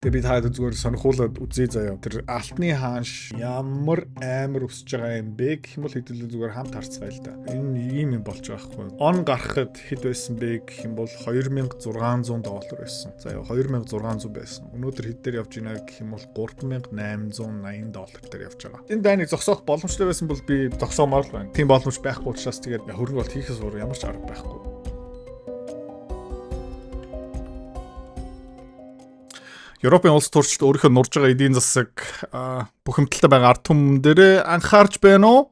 Тэгээ би таад зүгээр сонирхуулаад үзье заяа. Тэр алтны хаанш ямар амар өсөж байгаа юм бэ гэх юм бол хэдүүлээ зүгээр хамт харцгаая л да. Энэ ийм юм болж байгаа хгүй. Он гарахад хэд байсан бэ гэх юм бол 2600 доллар байсан. За яа 2600 байсан. Өнөөдөр хэд дээр явж байна гэх юм бол 3880 доллар дээр явж байгаа. Энэ дайныг зогсоох боломжтой байсан бол би зогсоомоор л байна. Тийм боломж байхгүй учраас тэгээд хөрөнгө бол хийхээс өөр ямар ч арга байхгүй. Европын улс төрчид өөрийнхөө нурж байгаа эдийн засаг бухимдалтай байгаа ард түмэн дээр анхаарч байна уу?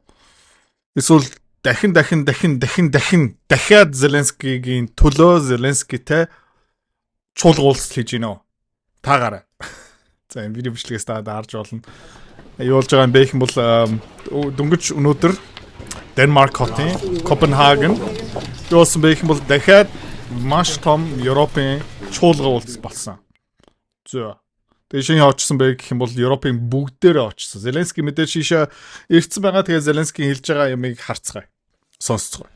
Эсвэл дахин дахин дахин дахин дахин дахиад Зеленскигийн төлөө Зеленскитэй чуулга уулзалт хийж гинөө. Таагаарай. За энэ видео бичлэгээс та харж болно. Юу болж байгаа юм бэ гэх юм бол дөнгөж өнөөдөр Денмарк хотын Копенгаген юу болсон бэ гэх юм бол дахиад маш том Европын чуулга уулзалт болсон. За. Тэгээ шинэ очсон бэ гэх юм бол Европын бүгдээрээ очсон. Зеленский мэдээж шийшээ ирсэн байгаа. Тэгээ Зеленский хэлж байгаа юмыг харцгаая. Сонсцгоё.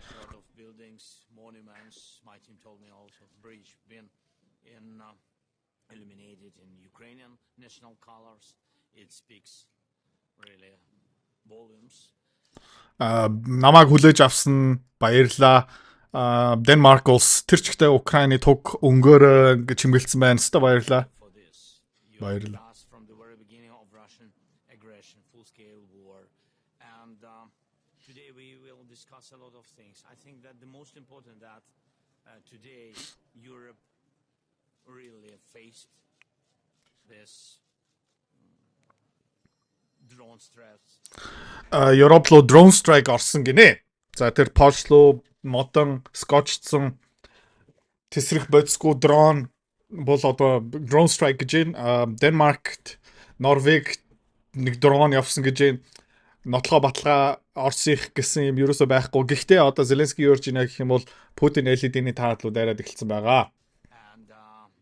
Намайг хүлээж авсан баярлаа. Денмарк улс тэр чигтээ Украины туг өнгөөр ингэ чимгэлсэн байна. Өстө баярлаа. Баярлалаа. From the very beginning of Russian aggression, full-scale war, and today we will discuss a lot of things. I think that the most important that today Europe really faced this drone threats. Европ руу drone strike орсон гинэ. За тэр Польш руу модон скотчдсан тэсрэх бодисгүй дрон бол одоо drone strike гэж байна. Денмаркт, Норвегт нэг дрон явсан гэж байна. Нотлогоо баталгаа Оросынх гэсэн юм ерөөсөө байхгүй. Гэхдээ одоо Зеленский юу ярьж байна гэх юм бол Путин LED-ний таад руу дайраад эхэлсэн байгаа. And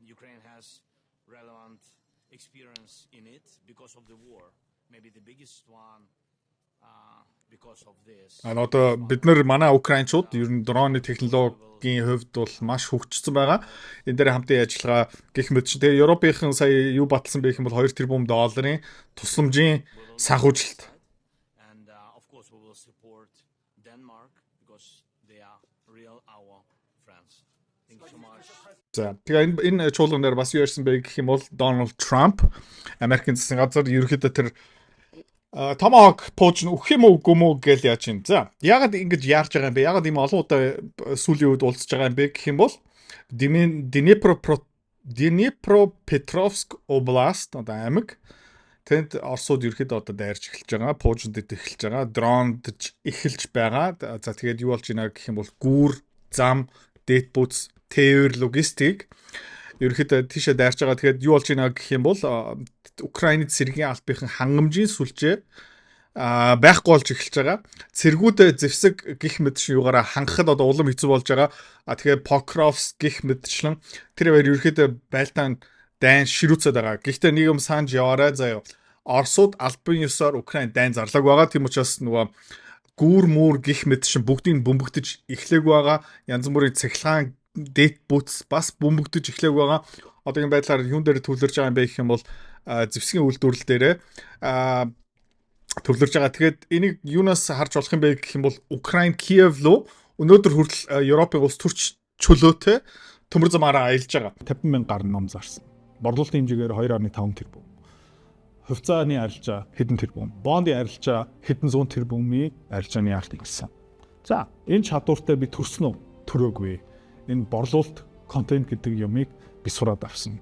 Ukraine has relevant experience in it because of the war. Maybe the biggest one because of this. А одоо бид нар манай украинчууд ер нь дроны технологийн хувьд бол маш хөгжсөн байгаа. Энэ дээр хамтын ажиллагаа гэх мэт чинь. Тэгээ Европынхан сая юу баталсан бэ гэх юм бол 2 тэрбум долларын тусламжийн санхүүжилт. And of course we will support Denmark because they are real our friends. Thank you so much. За тэгээ энэ чуулган дээр бас юу ярьсан бэ гэх юм бол Дональд Трамп Америкийн засгийн газар ерөнхийдөө тэр Tomahawk пууж нь өгөх юм уу үгүй юм уу гэж яаж юм. За яагаад ингэж яарч байгаа юм бэ? Яагаад ийм олон удаа сүүлийн үед уулзж байгаа юм бэ гэх юм бол Днепропетровск област одоо аймаг тэнд Оросууд ерөөхдөө одоо дайрч эхэлж байгаа, пуужинд эхэлж байгаа, дрондж эхэлж байгаа. За тэгээд юу болж байна гэх юм бол гүүр, зам, дээд бүц, тээвэр, логистик ерөөхдөө тийшээ дайрч байгаа. Тэгээд юу болж байна гэх юм бол Украины цэргийн албынхан хангамжийн сүлжээ байхгүй болж эхэлж байгаа. Цэргүүд зэвсэг гих мэт шин югаараа хангахад одоо улам хэцүү болж байгаа. А тэгээд Покровск гих мэтчлэн тэр хоёр ерөөхдөө байлдаан дайн ширүүцээд байгаа. Гэхдээ нэг юм санаж яваарай заяа. Оросууд албан ёсоор Украин дайн зарлааг байгаа. Тийм учраас нөгөө гүүр мүр гих мэт шин бүгдийг бөмбөгдөж эхлэегүй байгаа. Янз бүрийн цахилгаан дээд бүтс бас бөмбөгдөж эхлэегүй байгаа. Одоогийн байдлаар юун дээр төвлөрж байгаа юм бэ гэх юм бол зэвсгийн үйлдвэрлэл дээрээ төвлөрж байгаа. Тэгээд энийг юунаас харж болох юм бэ гэх юм бол Украин Киев руу өнөөдөр хүртэл Европын улс төрч чөлөөтэй төмөр замаараа аялж байгаа. 50 мянга гаруй ном зарсан. Борлуулалтын хэмжээгээр 2.5 тэрбум. Хувьцааны арилжаа хэдэн тэрбум, бондын арилжаа хэдэн зуун тэрбумын арилжааны яалт ихсэн. За, энэ чадвартай би төрсөн үү? Төрөөгүй. Энэ борлуулалт, контент гэдэг юмыг би сураад авсан.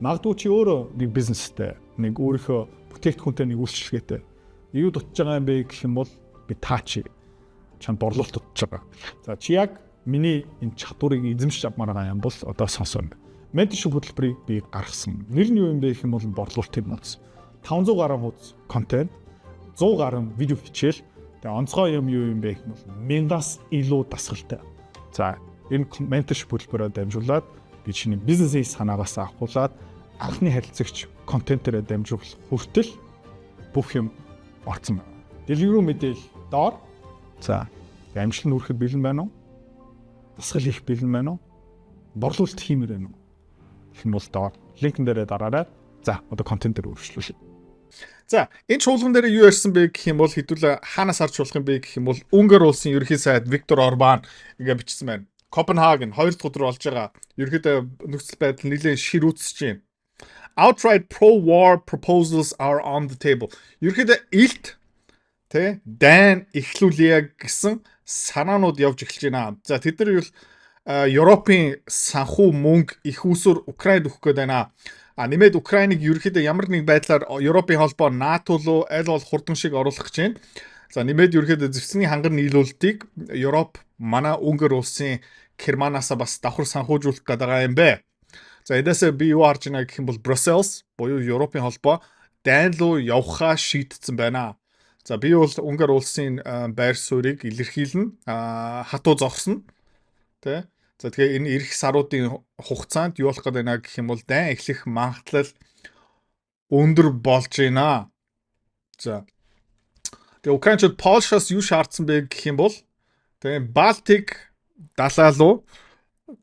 Магадгүй чи өөрөө нэг бизнестэй, нэг өөрийнхөө бүтээгдэхүүнтэй нэг үйлчилгээтэй. Юу дутж байгаа юм бэ гэх юм бол би таач чанд борлуулалт дутж байгаа. За, чи яг миний энэ чадварыг эзэмшиж авмаар байгаа юм бол одоо сонсоо. Mentorship хөтөлбөрийг би гаргасан. Нэр нь юу юм бэ гэх юм бол борлуулалтын нууц. 500 гаруй хуудас контент, 100 гаруй видео хичээл, тэгээ онцгой юм юу юм бэ гэх юм бол 1000-аас илүү дасгалтай. За, энэ mentorship хөтөлбөрөөр дамжуулаад би чиний бизнесийн санаагаас авахуулаад анхны харилцагч контентээрээ дамжуулах хүртэл бүх юм орцсон байна. Дэлгэрүү мэдээлэл доор. За, амжилт нь хүрэхэд бэлэн байна уу? Дасгал хийх бэлэн байна уу? Борлуулалт хиймээр байна уу? Гэх юм бол доор линкэн дээрээ дараарай. За, одоо контент дээр үргэлжлүүлье. За, энэ чуулган дээр юу ярьсан бэ гэх юм бол хэдүүлээ хаанаас харж болох юм бэ гэх юм бол Унгар улсын ерөнхий сайд Виктор Орбан ингээ бичсэн байна. Копенгаген 2 дахь өдөр болж байгаа. Ерөнхийдөө нөхцөл байдал нэлээд ширүүцэж байна. Outright pro-war proposals are on the table. Ерөнхийдөө илт тэ дайн эхлүүлье гэсэн санаанууд явж эхэлж байна. За, тэд нар юу Европын санхүү мөнгө их усүр Украинд өгөх гээд байна. А нэмээд Украиныг ерөнхийдөө ямар нэг байдлаар Европын холбоо НАТО руу аль болох хурдан шиг оруулах гэж байна. За, нэмээд ерөнхийдөө зэвсгийн хангар нийлүүлэлтийг Европ манай Унгар улсын Германаасаа бас давхар санхүүжүүлэх гээд байгаа юм бэ. За, эндээсээ би юу харж байна гэх юм бол Brussels буюу Европын холбоо дайн руу явахаа шийдсэн байна. За, би бол Унгар улсын байр суурийг илэрхийлнэ. Хатуу зогсно. Тэ? За, тэгэхээр энэ ирэх саруудын хугацаанд юу болох гээд байна гэх юм бол дайн эхлэх магадлал өндөр болж байна. За. Тэгээ Украинчууд Польшоос юу шаардсан бэ гэх юм бол тэгээ Балтик далай руу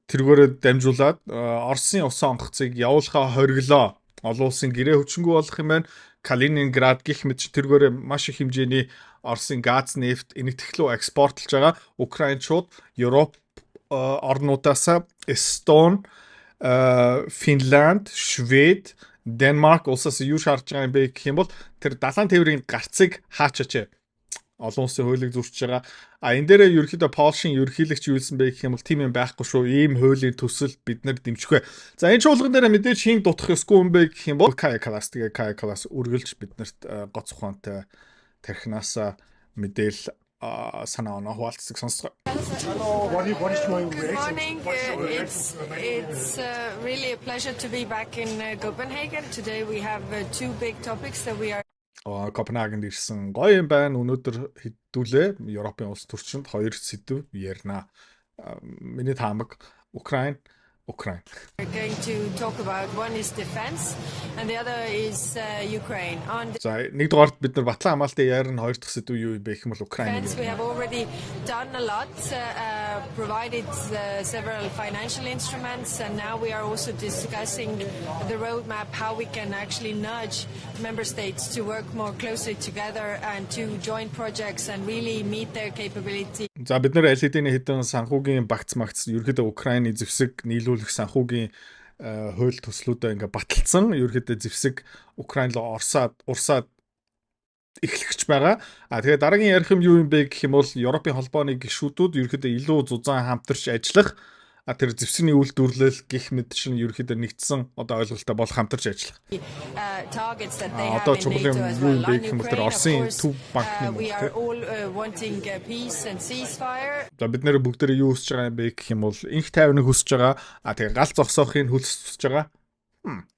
тэргээрээ дамжуулаад Оросын усан онгоцыг явуулахаа хориглоо. Олон улсын гэрээ хүчингүй болох юм байна. Калининград гэх мэт тэргээрээ маш их хэмжээний Оросын газ, нефть, энэтхэг рүү экспортлж байгаа. Украинчууд Европ орнуудаас Эстон, Финланд, Швед, Денмарк улсаас юу шаардж байгаа юм бэ гэх юм бол тэр далайн тээврийн гарцыг хаачаач. Олон улсын хуулийг зөрчиж байгаа. А энэ дээрээ ерөнхийдөө Польшийн ерөнхийлөгч юу хэлсэн бэ гэх юм бол тийм юм байхгүй шүү. Ийм хуулийн төсөл бид нар дэмжихгүй. За, энэ чуулган дээр мэдээж хэн дутах ёсгүй юм бэ гэх юм бол Кая Калас. Тэгээ Кая Калас үргэлж биднэрт гоц ухаантай тархинаасаа мэдээлэл, санаа оноо хуваалцдаг сонсгоо. What is your Good morning. It's really a pleasure to be back in Copenhagen. Today we have two big topics that we are Копенгагенд ирсэн гоё юм байна. Өнөөдөр хэдүүлээ Европын улс төрчинд хоёр сэдэв ярина. Миний таамаг Украин, Украин. going to talk about. One is defense and the other is Ukraine. On За, нэгдүгээрт бид нар батлан хамгаалтын ярина, хоёр дахь сэдэв юу юм бэ гэх юм бол Украин. defense, we have already done a lot, provided several financial instruments, and now we are also discussing the roadmap, how we can actually nudge member states to work more closely together and to join projects and really meet their capability. За, бид нар аль хэдийн хэдэн санхүүгийн багц магц, ерөөхдөө Украины зэвсэг нийлүүлэх санхүүгийн хууль төслүүдээ ингээ баталсан. Ерөөхдөө зэвсэг Украин руу орсаад урсаад эхлэх байгаа. А тэгээ дараагийн ярих юм юу юм бэ гэх юм бол Европын холбооны гишүүдүүд ерөөхдөө илүү зузаан хамтарч ажиллах, а тэр зэвсэгний үйлдвэрлэл гэх мэт чинь ерөөхдөө нэгдсэн одоо ойлголттой болох, хамтарч ажиллах. Одоо чухал юм юу юм бэ гэх юм бол тэр Оросын төв банкны мөнгө. За, бид нар бүгдээрээ юу хүсэж байгаа юм бэ гэх юм бол энх тайвныг хүсэж байгаа. А тэгээ гал зогсоохыг хүсэж байгаа.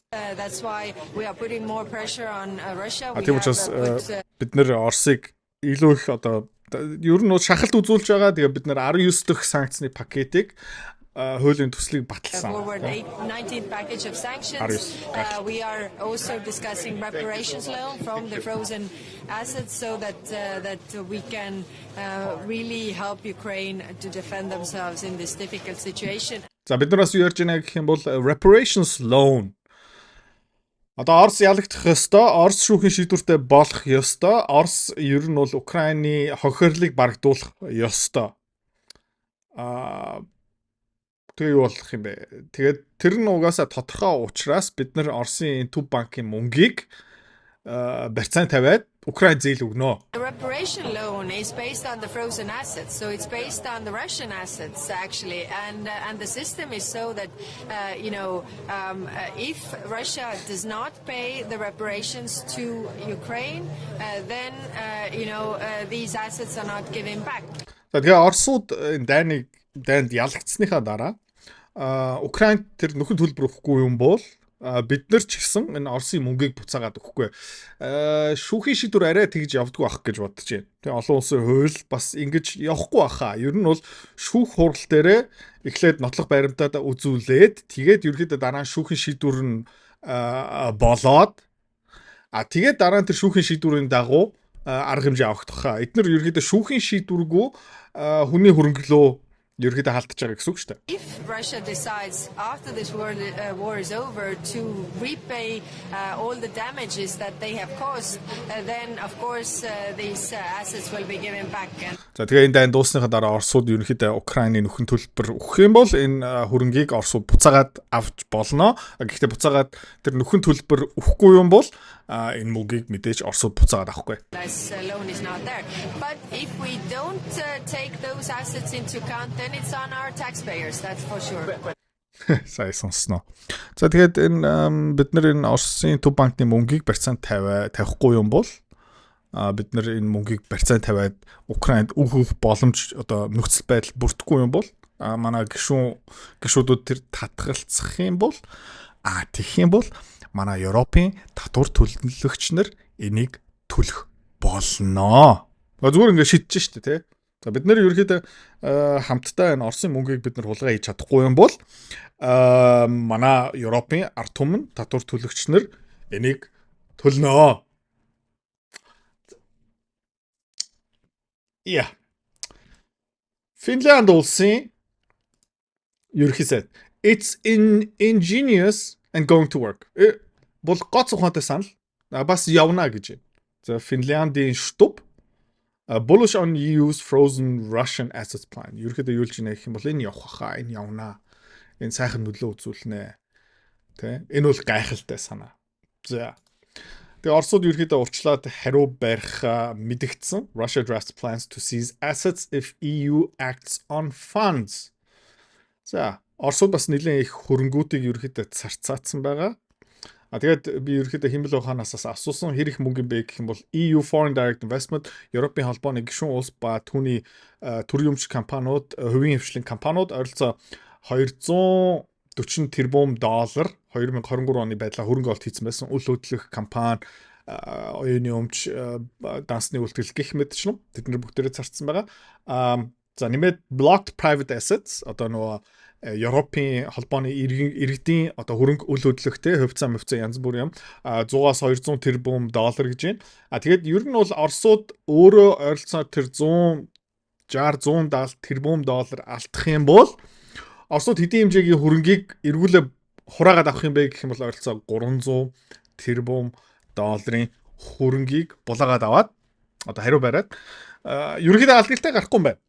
А тийм учраас бид нар Оросыг илүү их одоо ер нь шахалт үзүүлж байгаа. Тэгээ бид нар 19 дахь санкцны пакетыг, хуулийн төслийг баталсан. Forward 19th package of sanctions. We are also discussing reparations loan from the frozen assets so that we can really help Ukraine to defend themselves in this difficult situation. За, бид нар бас юу ярьж байна гэх юм бол reparations loan. Одоо Орос ялагдах ёстой, Орос шүүхийн шийдвэртэй болох ёстой, Орос ер нь бол Украины хохирлыг барагдуулах ёстой. Тэгээ юу болох юм бэ? Тэгээд тэр нь угаасаа тодорхой учраас бид нар Оросын төв банкын мөнгийг барьцаан тавиад Украин зээл өгнө. The reparation loan is based on the frozen assets, so it's based on the Russian assets actually, and the system is so that if Russia does not pay the reparations to Ukraine, then these assets are not given back. За, тэгээ Оросууд энэ дайныг дайнд ялагдсныхаа дараа Украинд тэр нөхөн төлбөр өгөхгүй юм бол бид нар ч гэсэн энэ Оросын мөнгийг буцаагаад өгөхгүй. Шүүхийн шийдвэр арай тэгж явдггүй байх гэж бодож байна. Тэгээ олон улсын хууль бас ингэж явахгүй баха. Ер нь бол шүүх хурал дээрээ эхлээд нотлох баримтаад үзүүлээд, тэгээд ерөөхдөө дараа нь шүүхийн шийдвэр нь болоод, а тэгээд дараа нь тэр шүүхийн шийдвэрийн дагуу арга хэмжээ авах хаа. Эднэр ерөөхдөө шүүхийн шийдвэргүй хүний хөрөнгөлөө Ерөнхийдөө халдаж байгаа гэсэн үг шүү дээ. If Russia decides after this war is over to repay all the damages that they have caused, then of course these assets will be given back. За, тэгээ энэ дайн дуусныхаа дараа Оросууд ерөнхийдөө Украины нөхөн төлбөр өгөх юм бол энэ хөрөнгийг Оросууд буцаагаад авч болно. Гэхдээ буцаагаад тэр нөхөн төлбөр өгөхгүй юм бол энэ мөнгийг мэдээж Оросууд буцаагаад авахгүй. As loan is not there. But if we don't take those assets into account, then it's on our taxpayers, that's for sure. Сайн сонсноо. За, тэгээд энэ бид нар энэ Оросын төв банкны мөнгийг барьцаанд тавихгүй юм бол, бид нар энэ мөнгийг барьцаанд тавиад Украинд өгөх боломж, одоо нөхцөл байдал бүрдэхгүй юм бол, манай гишүүдүүд тэр татгалцах юм бол, тэгэх юм бол манай Европын татвар төлөгч нар энийг төлөх болно. Зүгээр ингэ шидэж штэ, тий. За, бид нар ерөнхийдөө хамтдаа энэ Оросын мөнгийг бид нар хулгай хийж чадахгүй юм бол манай Европын ард түмэн, татвар төлөгч нар энийг төлнө. Yeah. Финлянд улсын ерөнхий сайд "It's ingenious and going to work." Бол гоц ухаантай санал. Бас явна гэж. За, Финляндийн штуб bullish on EU's frozen Russian assets plan. Ерөнхийдөө юу л гэх юм бол энэ явах хаа, энэ явна. Энэ сайхан нөлөө үзүүлнэ. Тэ? Энэ бол гайхалтай санаа. За. Тэгээ Оросууд ерөнхийдөө урьдчилаад хариу барих мэдэгдсэн. Russia drafts plans to seize assets if EU acts on funds. За, Оросууд бас нэлээд их хөрөнгүүдийг ерөнхийдөө царцаацсан байгаа. Тэгээд би ерөнхийдөө Химбэл ухаанаас асуусан, хэр их мөнгө юм бэ гэх юм бол EU Foreign Direct Investment, Европын холбооны гишүүн улс ба түүний төрийн өмч компаниуд, хувийн хэвшлийн компаниуд ойролцоо 240 тэрбум доллар 2023 оны байдлаар хөрөнгө оруулалт хийсэн байсан. Үл хөдлөх компани, оюуны өмч, дансны үйлдэл гэх мэтчлэн тэд нар бүгдээрээ зарцсан байгаа. За, нэмээд blocked private assets, одоо нөгөө Европын холбооны иргэдийн одоо хөрөнгө үл хөдлөхтэй хувьцаа мөвцөө янз бүр юм 100-аас 200 тэрбум доллар гэж байна. А тэгээд ер нь бол Оросууд өөрөө ойролцоогоор тэр 160 170 тэрбум доллар алдах юм бол Оросууд хэдийн хэмжээгийн хөрөнгийг эргүүлээ хураагаад авах юм бэ гэх юм бол ойролцоогоор 300 тэрбум долларын хөрөнгийг булаагаад аваад одоо хариу бариад ерөнхийдөө алдагтай гарахгүй юм байна.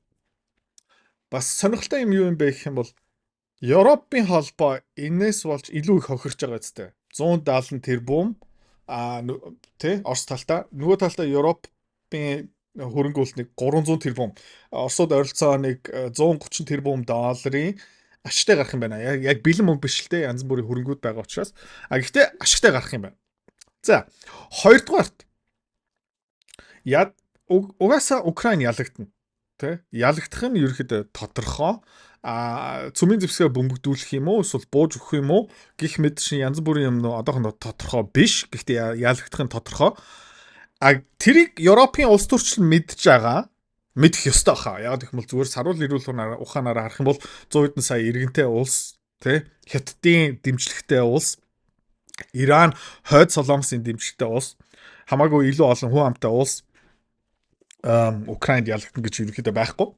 Бас сонирхолтой юм юу юм бэ гэх юм бол Европын холбоо энэс болж илүү их хохирч байгаа үстэй. 170 тэрбум тий, Орос талдаа, нөгөө талдаа Европын хөрөнгө үлднийг 300 тэрбум, Оросууд ойролцоогоо нэг 130 тэрбум долларын ашигтай гарах юм байна. Яг бэлэн мөнгө биш л дээ, янз бүрийн хөрөнгүүд байгаа учраас. А гэхдээ ашигтай гарах юм байна. За, хоёрдугаарт яд угаасаа Украин ялагдана. Тэ? Ялагдах нь ерөөхдөө тодорхой. Цөмийн зэвсгээ бөмбөгдүүлэх юм уу, эсвэл бууж өгөх юм уу гих мэт шин янз бүрийн юм одоохондоо тодорхой биш. Гэхдээ ялагдах нь тодорхой. А тэрийг Европын улс төрчл мэдж байгаа. Мэдэх ёстой хаа. Яг гэх юм бол зүгээр саруул эрүүл ухаанаараа харах юм бол 100 хэдэн сая иргэнтэй улс, тэ, Хятадын дэмжлэгтэй улс, Иран, Хойд Солонгосын дэмжлэгтэй улс, хамаагүй илүү олон хүн амтай улс Украинд ялагдана гэж ерөнхийдөө байхгүй.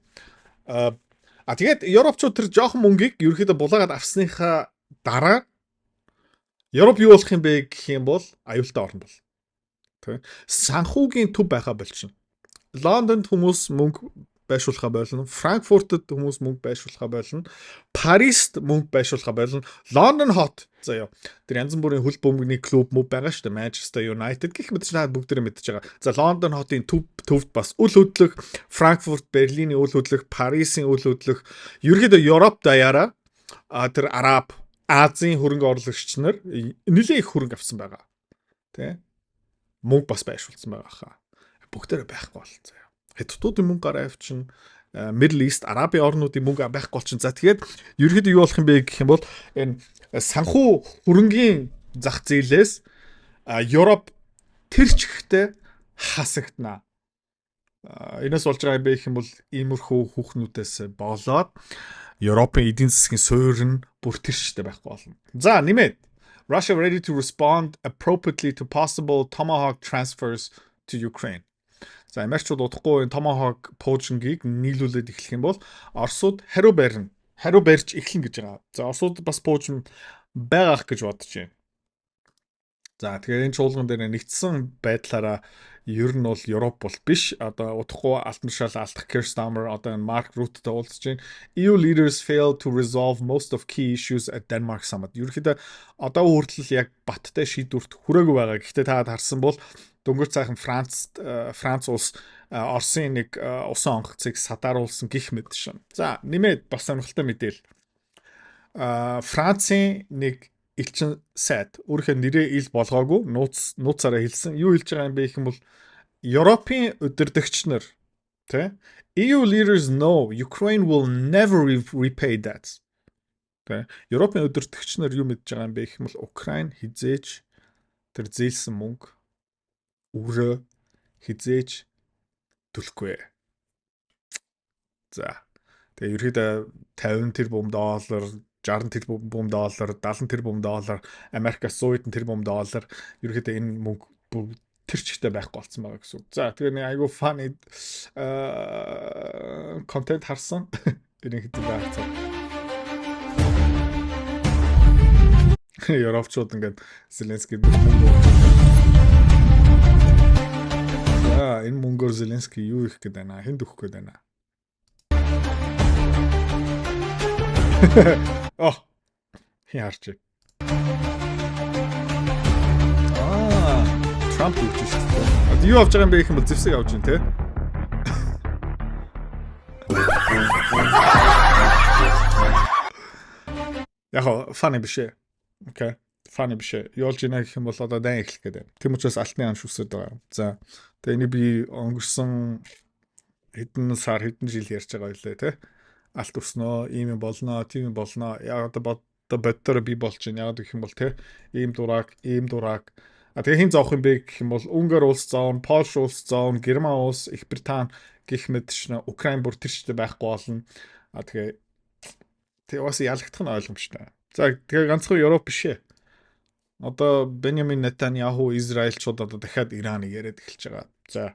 А тэгээд Европчууд тэр жоохон мөнгийг ерөнхийдөө булаагаад авсныхаа дараа Европ юу болох юм бэ гэх юм бол аюултай орно бол. Тэ. Санхүүгийн төв байхаа болчихно. Лондонд хүмүүс мөнгө байршуулахаа болно. Франкфуртад хүмүүс мөнгө байршуулахаа болно. Парист мөнгө байршуулахаа болно. Лондон хот заяа. Тэр янз бүрийн хөл бөмбөгний клуб мөв байгаа шүү дээ. Manchester United гэх мэт чинь бүгдээрээ мэдж байгаа. За, Лондон хотын төвд бас үл хөдлөх, Франкфурт, Берлиний үл хөдлөх, Парисын үл хөдлөх, ерөнхийдөө Европ даяараа тэр Араб, Азийн хөрөнгө оруулагч нар нэлээд их хөрөнгө авсан байгаа. Тэ? Мөнгө бас байршуулсан байгаа хаа. Бүгдээрээ байхгүй бол заяа. Хятадуудын мөнгө гараа авчин, Middle East, Арабын орнуудын мөнгө байхгүй болчин. За, тэгээд ерөнхийдөө юу болох юм бэ гэх юм бол энэ санхүү хөрөнгийн зах зээлээс Европ тэр чигтээ хасагтана. Энэс болж байгаа юм бэ гэх юм бол иймэрхүү хүүхнүүдээс болоод Европын эдийн засгийн суурь нь бүр тэр чигтээ байхгүй болно. За, нэмээд Russia ready to respond appropriately to possible Tomahawk transfers to Ukraine. За, Америкчууд удахгүй энэ Tomahawk пуужингийг нийлүүлээд эхлэх юм бол Оросууд хариу барина. Хариу барьж эхлэн гэж байгаа. За, Оросууд бас пуужин байгаах гэж бодож байна. За, тэгэхээр энэ чуулган дээр нэгдсэн байдлаараа ер нь бол Европ бол биш. Одоо удахгүй алтан тушаал алдах. Keir Starmer одоо энэ Марк Рюттэй уулзж байна. EU leaders fail to resolve most of key issues at Denmark summit. Ерөнхийдөө одоо хүртэл яг баттай шийдвэрт хүрээгүй байгаа. Гэхдээ та харсан бол дөнгөж сайхан Франц улс Оросын нэг усан онгоцыг садааруулсан гэх мэт шин. За, нэмээд бас сонирхолтой мэдээлэл. Францын нэг элчин сайд өөрийнхөө нэрээ ил болгоогүй, нууцаараа хэлсэн. Юу хэлж байгаа юм бэ гэх юм бол Европын удирдагч нар, тэ, EU leaders know Ukraine will never repay debts. Тэ, Европын удирдагч нар юу мэдж байгаа юм бэ гэх юм бол Украин хэзээ ч тэр зээлсэн мөнгө өрөө хэзээ ч төлөхгүй. За. Тэгээ ерөөдөө 50 тэрбум доллар, 60 тэрбум доллар, 70 тэрбум доллар, Америкаас 100 хэдэн тэрбум доллар, ерөөхдөө энэ мөнгө тэр чигтээ байхгүй болсон байгаа гэсэн үг. За, тэгээ нэг айгу funny контент харсан. Энийг хэдэн байцаа. Европчууд ингээд Зеленский мөнгө. За, энэ мөнгөөр Зеленский юу хийх гээд байна? Хэнд өгөх гээд байна? Oh. Хин харж. Аа, Трамп өгч шүү дээ. Одоо юу авч байгаа юм бэ гэх юм бол зэвсэг авч байна те. Яг funny биш ээ. Okay. Funny биш ээ. Юу болж байна гэх юм бол одоо дайн эхлэх гээд байна. Тийм учраас алтны ханш өсөд байгаа. За. Тэгээ энийг би өнгөрсөн хэдэн сар, хэдэн жил ярьж байгаа байлээ те. Алт өснөө, ийм юм болноо, тийм юм болноо. Яг одоо боддороо би болж байна. Яг гэх юм бол те, ийм дураг, ийм дураг. А тэгээ хэн зовх юм бэ гэх юм бол Унгар улс зовно, Польш улс зовно, Герман улс, Их Британи гэх мэт шнэ, Украин бүр тэр чигтээ байхгүй болно. А тэгээ бас ялагдах нь ойлгомжтой. За, тэгээ ганцхан Европ биш ээ. Одоо Беньямин Нетаньяху, Израильчууд одоо дахиад Ираныг яриад эхэлж байгаа. За,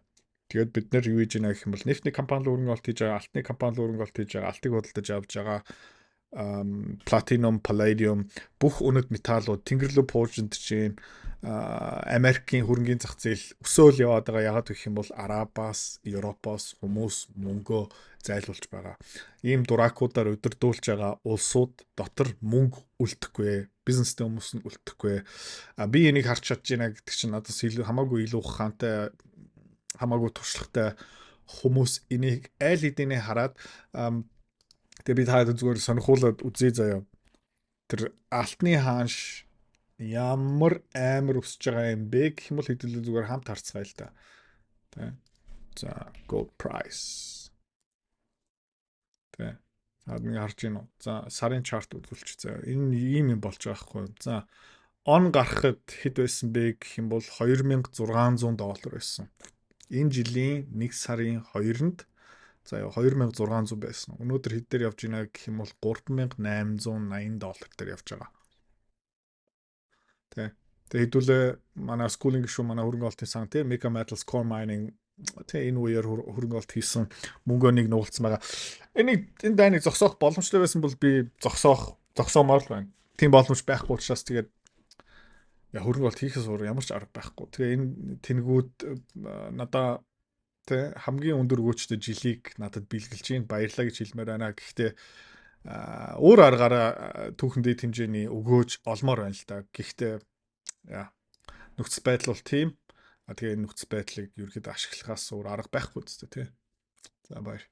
тэгээд бид нэр юу хийж байна гэх юм бол нефтний компани руу хөрөнгө оруулалт хийж байгаа, алтны компани руу хөрөнгө оруулалт хийж байгаа, алтыг худалдаж авч байгаа, платинум, палладиум, бүх үнэт металлууд тэнгэр рүү пуужинд чинь, Америкийн хөрөнгийн зах зээл өсөөл яваад байгаа. Ягаад гэх юм бол Арабаас, Европоос хүмүүс мөнгөө зайлуулж байгаа. Ийм дуракуудаар удирдуулж байгаа улсууд дотор мөнгө үлдэхгүй, бизнестэй хүмүүс нь үлдэхгүй. А би энийг харж чадж байна гэдэг чинь надаас илүү хамаагүй илүү ухаантай, хамаагүй туршлагатай хүмүүс энийг аль хэдийнэ хараад, тэгээ би та зүгээр сонирхуулаад үзье заяа. Тэр алтны ханш ямар амар өсөж байгаа юм бэ гэх юм бол хэдүүлээ зүгээр хамт харцгаая л та. Тэ. За, gold price. Тэ. За, нэг харж гин үү. За, сарын chart үзүүлчих заяа. Энэ ийм юм болж байгаа хгүй. За, он гарахад хэд байсан бэ гэх юм бол 2600 доллар байсан. Энэ жилийн 1 сарын 2-нд за 2600 байсан. Өнөөдөр хэд дээр явж байна гэх юм бол 3880 доллар дээр явж байгаа. Тэ. Тэгээ хэдүүлээ манай schooling гişүү, манай хөрөнгө оруулалтын сан, тэ, Mega Metals, Core Mining, тэ, энэ үеэр хөрөнгө оруулалт хийсэн мөнгөө нэг нугалцсан байгаа. Энийг энэ дайныг зогсоох боломжтой байсан бол би зогсоомоор л байна. Тийм боломж байхгүй учраас тэгээд хөрөнгө оруулалт хийхээс өөр ямар ч арга байхгүй. Тэгээ энэ тэнгүүд надаа, тэ, хамгийн өндөр өгөөчтэй жилийг надад бэлгэлж байна. Баярлалаа гэж хэлмээр байна. Гэхдээ өөр аргаараа түүхэн дээд хэмжээний өгөөж олмоор байна л да. Гэхдээ нөхцөл байдал бол тийм. А тэгээ энэ нөхцөл байдлыг ерөөхдөө ашиглахаас өөр арга байхгүй зү, тэ. За, баяр.